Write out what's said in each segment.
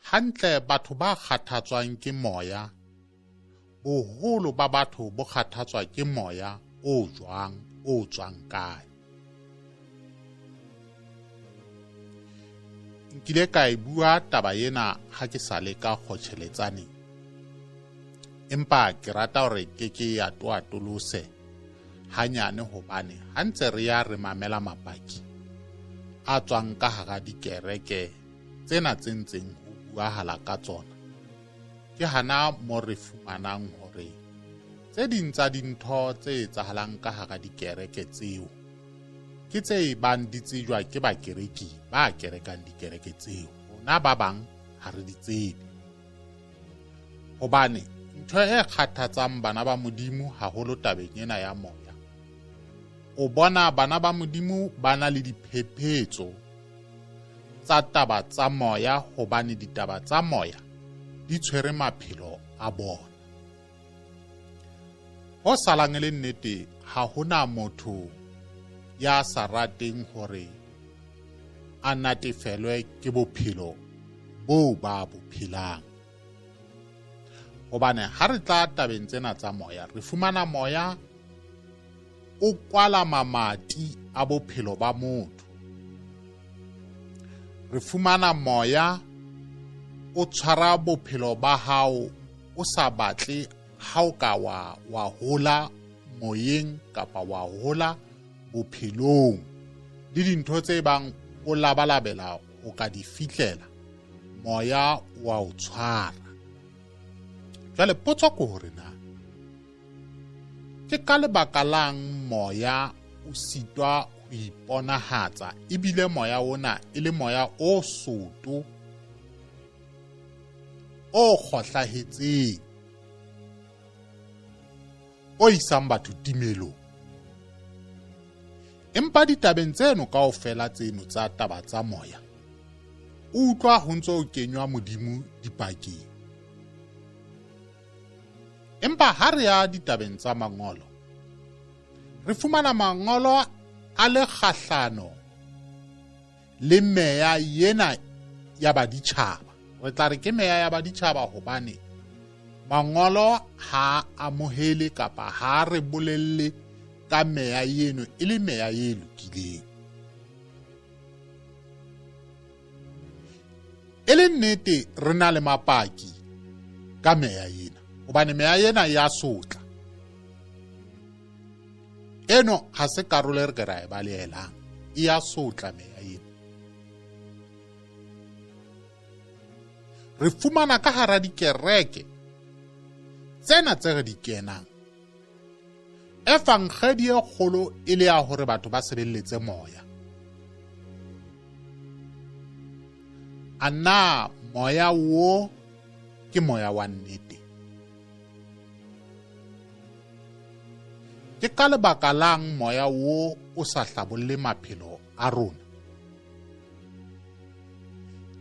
Hantle batho ba kgathatswang ke moya, boholo ba batho bo kgathatswa ke moya o jwang, o tswang kae? Nkile ka e bua taba ena ha ke sa le ka kgotjheletsaneng, empa ke rata hore ke ke ya toatolose hanyane, hobane ha ntse re ya re mamela mapaki a tswang ka hara dikereke tsena tse ntseng ho buahala ka tsona, ke hana mo re fumanang hore tse ding tsa dintho tse etsahalang ka hara dikereke tseo ke tse bang di tsejwa ke bakereki ba kerekang dikereke tseo. Rona ba bang ha re di tsebe, hobane ntho e kgathatsang bana ba Modimo haholo tabeng ena ya moya, o bona bana ba Modimo ba na le diphephetso tsa taba tsa moya, hobane ditaba tsa moya di tshwere maphelo a bona. Ho salang e le nnete, ha hona motho ya sa rateng hore a natefelwe ke bophelo boo ba bo phelang. Hobane ha re tla tabeng tsena tsa moya, re fumana moya o kwala mamati a bophelo ba motho. Re fumana moya o tshwara bophelo ba hao o sa batle ha o ka wa hola moyeng kapa wa hola bophelong, le dintho tse bang o labalabela o ka di fihlela, moya wa o tshwara. Jwale potso ke hore na ke ka lebaka lang moya o sitwa ho iponahatsa, ebile moya ona e le moya o soto, o kgohlahetseng, o isang batho timelong. Empa ditabeng tseno kaofela tseno tsa taba tsa moya, o utlwa ho ntso o kenywa Modimo dipakeng. Empa ha re ya ditabeng tsa mangolo, re fumana mangolo a le kgahlano le meya yena ya baditjhaba. Re tla re ke meya ya baditjhaba hobane mangolo ha amohele kapa ha re bolelle ka meya eno e le meya e lokileng. E le nnete re na le mapaki ka meya ena, hobane meya ena ya sotla. Eno ha se karolo e re ke ra e balehelang, e ya sotla meya ena. Re fumana ka hara dikereke tsena tse re di kenang, evangedi e kgolo e le ya hore batho ba sebeletse moya. A na moya wo ke moya wa nnete? Ke ka lebaka lang moya wo o sa hlabolle maphelo a rona?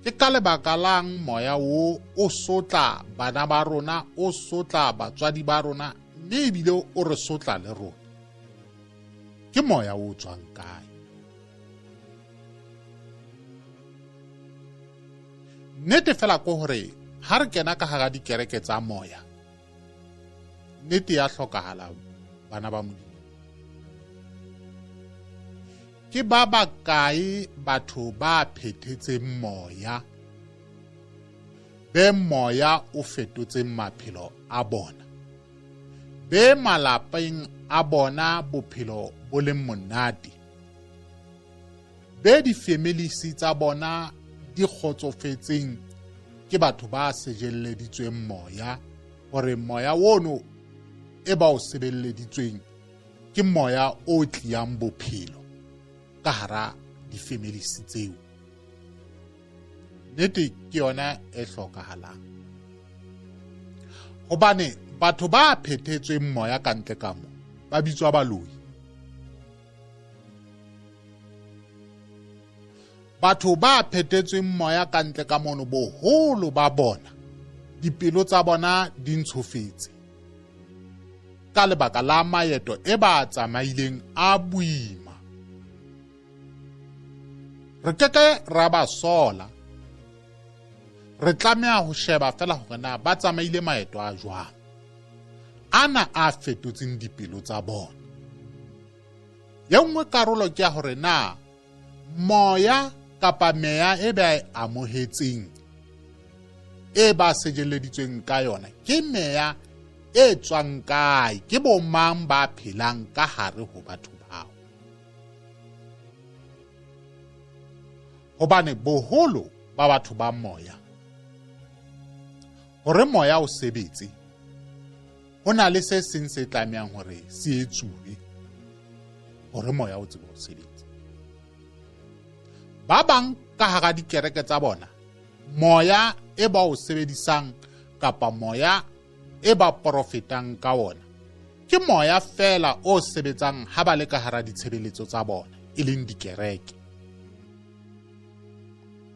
Ke ka lebaka lang moya wo o sotla bana ba rona, o sotla batswadi ba rona, mme ebile o re sotla le rona? Ke moya o tswang kae? Nnete fela ke hore ha re kena ka hara dikereke tsa moya, nnete ya hlokahala bana ba Modimo. Ke ba bakae batho ba phethetseng moya, be moya o fetotseng maphelo a bona, be malapeng a bona bophelo bo leng monate, be difemelisi tsa bona di kgotsofetseng ke batho ba sejelleditsweng moya, hore moya ono e ba o sebelleditsweng ke moya o tliyang bophelo ka hara difemelisi tseo. Nnete ke yona e hlokahalang, hobane batho ba phethetsweng moya ka ntle ka mo ba bitswa baloi. Batho ba phethetsweng moya ka ntle ka mono, boholo ba bona dipelo tsa bona di ntshofetse ka lebaka la maeto e ba tsamaileng a boima. Re ke ke ra ba sola, Re tlameha ho sheba fela hore na ba tsamaile maeto a jwang, ana a fetotseng dipelo tsa bona. Ye nngwe karolo ke ya hore na moya kapa meya e ba e amohetseng, e ba sejelleditsweng ka yona, ke meya e tswang kae, ke bomang ba phelang ka hare ho batho bao. Hobane boholo ba batho ba moya, hore moya o sebetse, ho na le se seng se tlamehang hore se etsuwe hore moya o tsebe ho sebetsa. Ba bang ka hara dikereke tsa bona, moya e ba o sebedisang kapa moya e ba porofetang ka wona, ke moya fela o sebetsang ha ba le ka hara ditshebeletso tsa bona, e leng dikereke.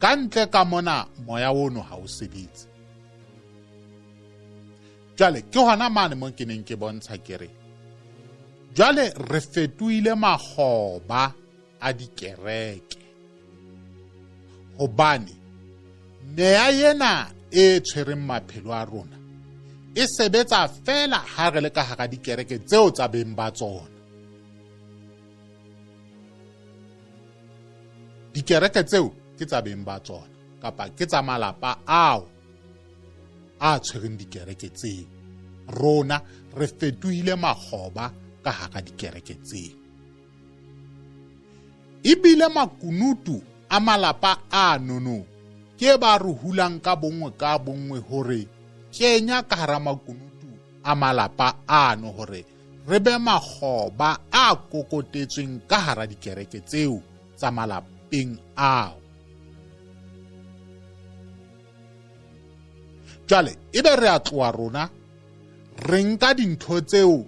Ka ntle ka mona moya ono ha o sebetse. Jwale ke hona mane mo ke neng ke bontsha ke re, jwale re fetohile makgoba a dikereke, hobane meya ena e tshwereng maphelo a rona e sebetsa fela ha re le ka hara dikereke tseo tsa beng ba tsona. Dikereke tseo ke tsa beng ba tsona kapa ke tsa malapa ao a tshwereng dikereke tseo. Rona re fetohile makgoba ka hara dikereke tseo. Ebile makunutu a malapa a nono ke ba re hulang ka bonngwe ka bonngwe hore kenya ka hara makunutu a malapa ano hore re be makgoba a kokotetsweng ka hara dikereke tseo tsa malapeng ao. Jwale ebe re a tloha rona re nka dintho tseo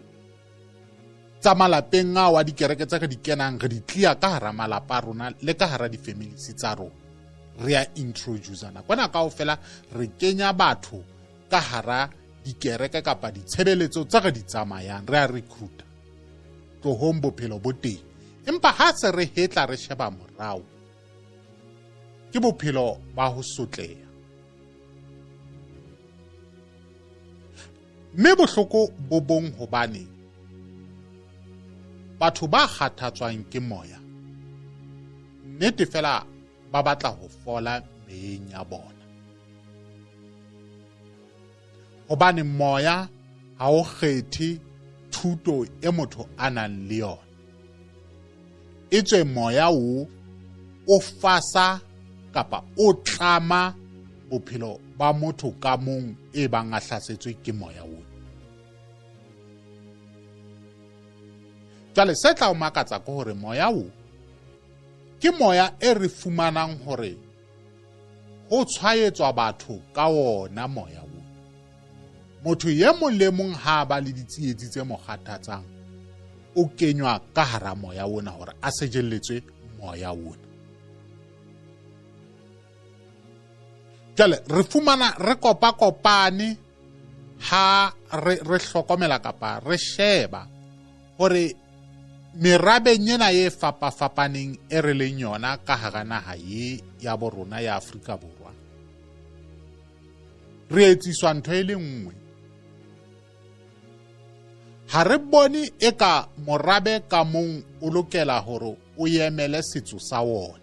tsa malapeng ao a dikereke tse re di kenang, re di tlia ka hara malapa a rona le ka hara di-families tsa rona. Re a introduce nakwana kaofela, re kenya batho ka hara dikereke kapa ditshebeletso tse re di tsamayang, re a recruita. Tlohong bophelo bo teng. Empa ha se re hetla re sheba morao, ke bophelo ba ho sotleha. Mme bohloko bo bong hobane batho ba kgathatswang ke moya, nnete fela ba batla ho fola meyeng ya bona. Hobane moya ha o kgethe thuto e motho a nang le yona. Etswe moya o o fasa kapa o tlama bophelo ba motho ka mong e bang a hlasetswe ke moya ona. Jwale se tla o makatsa ke hore moya o ke moya e re fumanang hore ho tshwaetswa batho ka wona moya o. Motho e mong le mong ha ba le ditsietsi tse mo kgathatsang, o kenywa ka hara moya ona hore a sejelletswe moya ona. Jwale re fumana re kopakopane ha re hlokomela kapa re sheba hore merabeng ena e fapafapaneng e re leng yona ka hara naha ye ya bo rona ya Afrika Borwa, re etsiswa ntho e le nngwe. Ha re bone eka morabe ka mong o lokela hore o emele setso sa wona.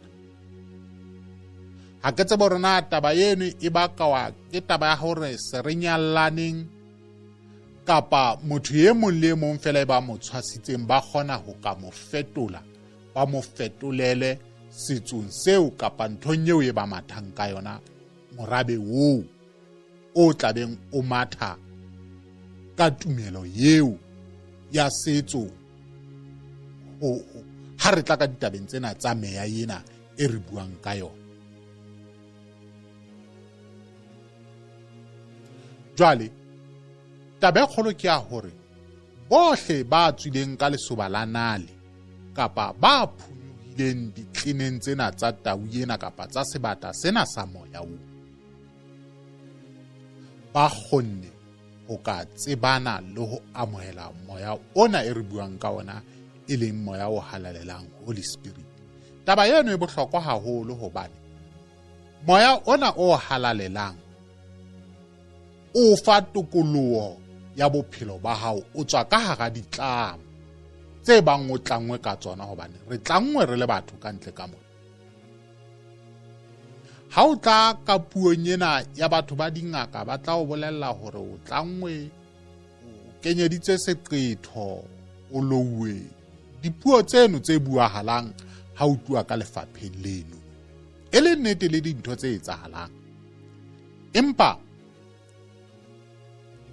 Ha ke tsebe hore na taba eno e bakawa ke taba ya hore se re nyallaneng kapa motho e mong le e mong fela e ba mo tshwasitseng ba kgona ho ka mo fetola, ba mo fetolele setsong seo kapa nthong eo e ba mathang ka yona, morabe oo o tlabeng o matha ka tumelo eo ya setso. Ha re tla ka ditabeng tsena tsa meya ena e re buang ka yona. Jwale taba e kgolo ke ya hore bohle ba tswileng ka lesoba la nale kapa ba phunyohileng ditleneng tsena tsa tau ena kapa tsa sebata sena sa moya oo, ba kgonne ho ka tsebana le ho amohela moya ona e re buang ka ona, e leng moya o halalelang, Holy Spirit. Taba eno e bohlokwa haholo hobane Moya ona o halalelang o fa tokoloho ya bophelo ba hao, o tswa ka hara ditlamo tse bang o tlangwe ka tsona, hobane re tlangwe re le batho ka ntle ka mona. Ha o tla ka puong ena ya batho ba dingaka, ba tla o bolella hore o tlangwe, o kenyeditse seqetho, o louwe. Dipuo tseno tse buahalang ha o tluwa ka lefapheng leno, e le nnete le dintho tse etsahalang. Empa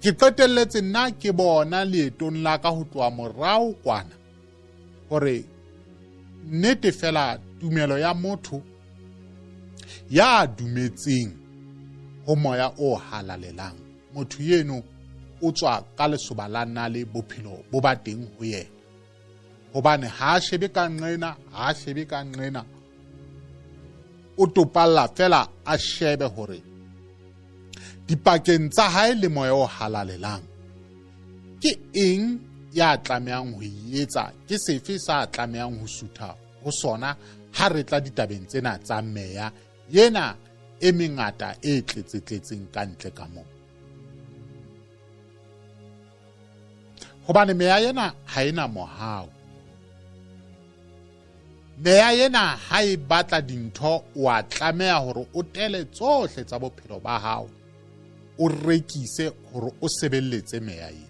ke qetelletse nna ke bona leetong la ka ho tloha morao kwana hore nnete fela tumelo ya motho ya dumetseng ho moya o halalelang, motho eno o tswa ka lesoba la nale, bophelo bo ba teng ho yena, hobane ha a shebe ka nqena, ha a shebe ka nqena, o topalla fela a shebe hore dipakeng tsa hae le moya o halalelang ke eng ya tlamehang ho e etsa, ke sefe sa tlamehang ho sutha ho sona ha re tla ditabeng tsena tsa meya yena e mengata e tletsetletseng ka ntle ka moo. Hobane meya ena ha ena mohau. Meya ena ha e batla dintho, o a tlameha hore o tele tsohle tsa bophelo ba hao, o rekise hore o sebeletse meya ena.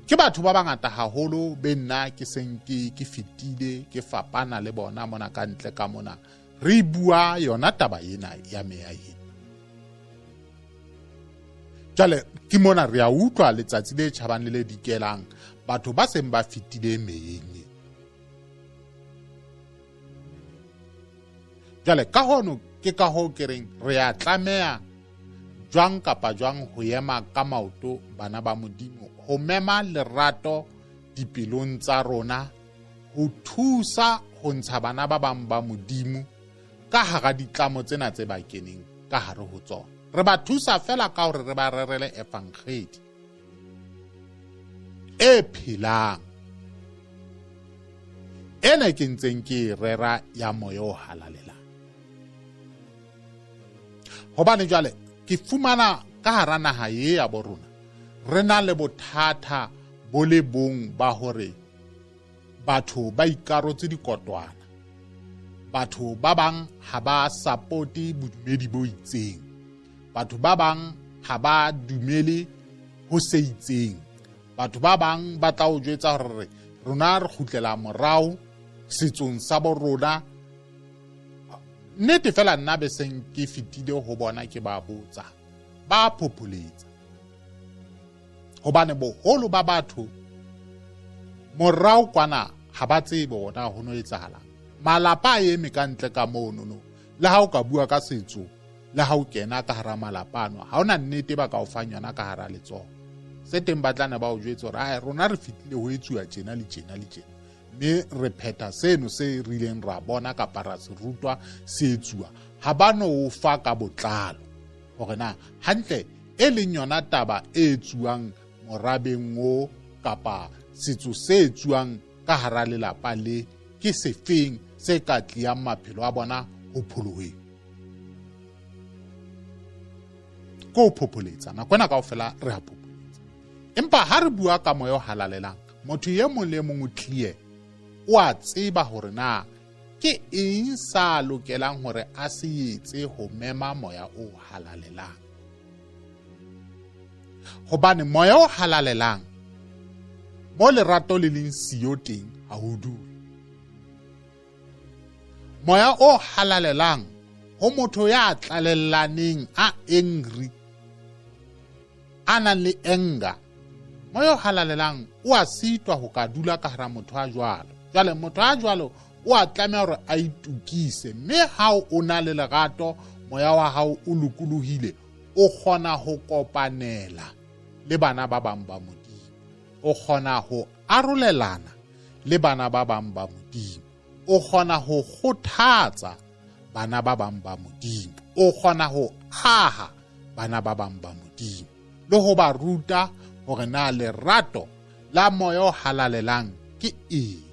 Ke batho ba bangata haholo be nna ke seng ke fetile ke fapana le bona mona ka ntle ka mona, re bua yona taba ena ya meya ena. Jwale ke mona re a utlwa letsatsi le tjhabang le le dikelang, batho ba seng ba fetile meyeng e. Jwale ka hono ke ka hoo ke reng re a tlameha jwang kapa jwang ho ema ka maoto bana ba Modimo, ho mema lerato dipelong tsa rona, ho thusa ho ntsha bana ba bang ba Modimo ka hara ditlamo tsena tse ba keneng ka hare ho tsona. Re ba thusa fela ka hore re ba rerele evangedi e phelang ena ke ntseng ke e rera ya moya o halalelang. Hobane jwale ke fumana ka hara naha ye ya bo rona re na le bothata bo le bong ba hore batho ba ikarotse dikotwana, batho ba bang ha ba sapote bodumedi bo itseng, batho ba bang ha ba dumele ho se itseng, batho ba bang ba tla o jwetsa hore rona re kgutlela morao setsong sa bo rona. Nnete fela nna beseng ke fetile ho bona ke ba botsa, ba phopholetsa, hobane boholo ba batho morao kwana ha ba tsebe ona ho no etsahalang. Malapa a eme ka ntle ka mono no, le ha o ka bua ka setso, le ha o kena ka hara malapa ano, ha ona nnete ba ka o fang yona ka hara letsoho. Se teng ba tla ne ba o jwetse hore ai rona re fetile ho etsuwa tjena le tjena le tjena, mme re phetha seno se rileng ra bona kapa ra se rutwa se etsuwa. Ha ba no o fa ka botlalo hore na hantle e leng yona taba e etsuwang morabeng o kapa setso se etsuwang ka hara lelapa le ke sefeng se ka tliyang maphelo a bona ho pholoheng. Ke ho phopholetsa nako ena kaofela re a phopholetsa, empa ha re bua ka moya o halalelang, motho e mong le e mong o clear, o a tseba hore na ke eng sa lokelang hore a se etse ho mema moya o halalelang. Hobane moya o halalelang mo lerato le leng siyo teng ha ho dule. Moya o halalelang ho motho ya tlalellaneng a angry, a nang le anger, moya o halalelang o a sitwa ho ka dula ka hara motho a jwalo. Jwale motho a jwalo o a tlameha hore a itukise, mme ha o na le lerato, moya wa hao o lokolohile, o kgona ho kopanela le bana ba bang ba Modimo, o kgona ho arolelana le bana ba bang ba Modimo, o kgona ho kgothatsa bana ba bang ba Modimo, o kgona ho aha bana ba bang ba Modimo le ho ba ruta hore na lerato la moya o halalelang ke eng.